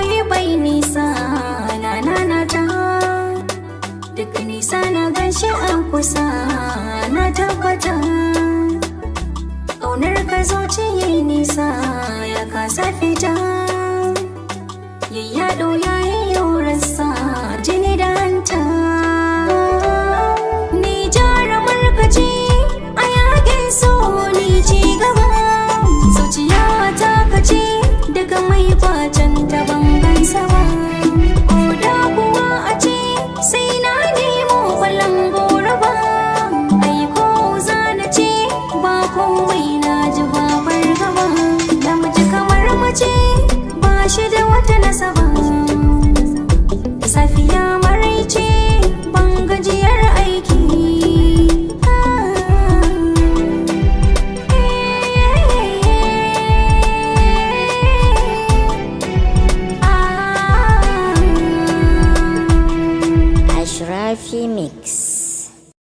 Masoyi bai nisa na na na ta. Duk nisa na ganshi a kusa, na tabbata. Ƙaunar ka zuciya nisa ya kasa fita. Yayyaɗo ya yi rassa, jini da hanta. Ni jarumar ka ce a yakin so, ni ci gaba. Zuciya ta kace daga mai kwacen ta, ban gansa ba. Ko da kuwa a ce sai na nemo kwallon goro ba. Ai ko za na ce ba komai.